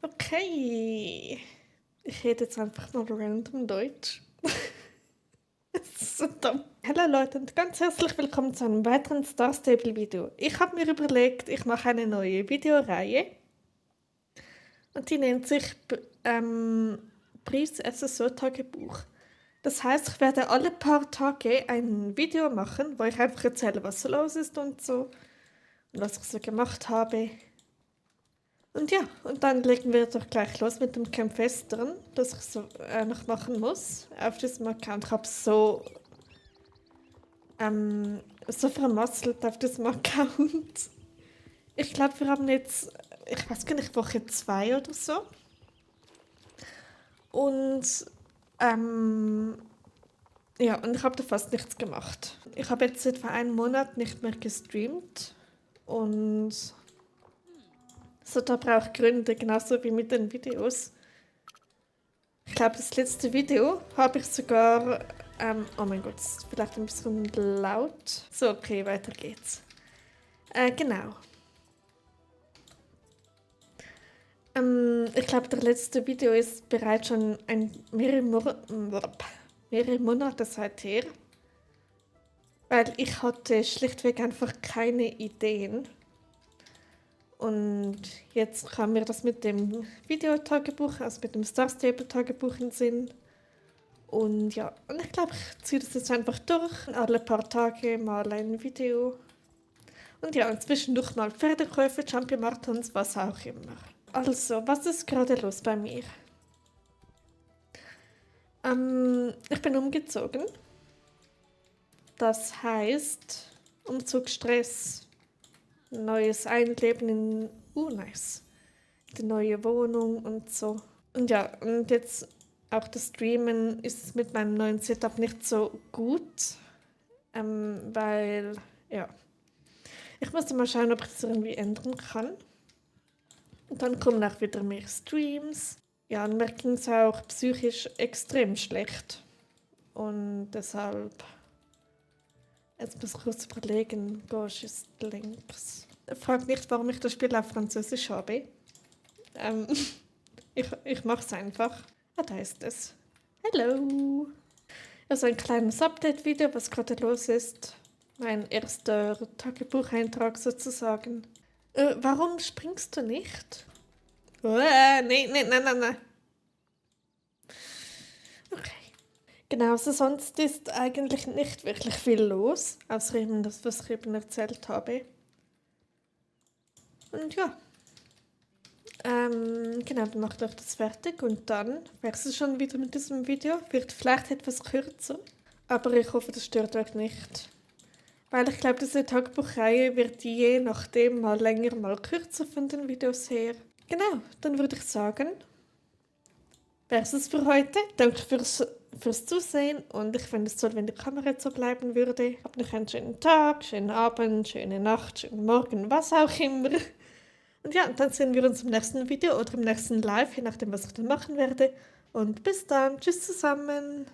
Okay. Ich rede jetzt einfach mal random Deutsch. Das ist so dumm. Hallo Leute und ganz herzlich willkommen zu einem weiteren Star Stable Video. Ich habe mir überlegt, ich mache eine neue Videoreihe. Und die nennt sich Briefs SSO Tagebuch. Das heißt, ich werde alle paar Tage ein Video machen, wo ich einfach erzähle, was so los ist und so. Und was ich so gemacht habe. Und ja, und dann legen wir doch gleich los mit dem Campfestern, das ich so noch machen muss auf diesem Account. Ich habe so vermasselt auf diesem Account. Ich glaube, wir haben jetzt, ich weiß gar nicht, Woche 2 oder so. Und ja, und ich habe da fast nichts gemacht. Ich habe jetzt etwa einen Monat nicht mehr gestreamt. Und so, da braucht Gründe, genauso wie mit den Videos. Ich glaube, das letzte Video habe ich sogar... oh mein Gott, das ist vielleicht ein bisschen laut. So, okay, weiter geht's. Genau. Ich glaube, das letzte Video ist bereits schon mehrere Monate seither. Weil ich hatte schlichtweg einfach keine Ideen. Und jetzt kam mir das mit dem Videotagebuch, also mit dem Star Stable Tagebuch in den Sinn. Und ja, und ich glaube, ich ziehe das jetzt einfach durch. Alle paar Tage mal ein Video. Und ja, und zwischendurch mal Pferdekäufe, Champion-Marathons, was auch immer. Also, was ist gerade los bei mir? Ich bin umgezogen. Das heißt, Umzugsstress. Neues Einleben in nice. Die neue Wohnung und so. Und ja, und jetzt auch das Streamen ist mit meinem neuen Setup nicht so gut, weil, ja, ich musste mal schauen, ob ich das irgendwie ändern kann. Und dann kommen auch wieder mehr Streams. Ja, und mir ging es auch psychisch extrem schlecht. Und deshalb... Jetzt muss ich kurz überlegen, Gauche ist links. Frag nicht, warum ich das Spiel auf Französisch habe. Ich mache es einfach. Ah, da ist es. Hallo! Also ein kleines Update-Video, was gerade los ist. Mein erster Tagebucheintrag sozusagen. Warum springst du nicht? Nein. Okay. Genau, also sonst ist eigentlich nicht wirklich viel los, außer eben das, was ich eben erzählt habe. Und ja, genau, dann macht euch das fertig und dann wäre es schon wieder mit diesem Video. Wird vielleicht etwas kürzer, aber ich hoffe, das stört euch nicht. Weil ich glaube, diese Tagebuchreihe wird je nachdem mal länger, mal kürzer von den Videos her. Genau, dann würde ich sagen, wäre es für heute. Danke fürs Zusehen und ich fände es toll, wenn die Kamera jetzt so bleiben würde. Habt noch einen schönen Tag, schönen Abend, schöne Nacht, schönen Morgen, was auch immer. Und ja, dann sehen wir uns im nächsten Video oder im nächsten Live, je nachdem, was ich dann machen werde. Und bis dann, tschüss zusammen.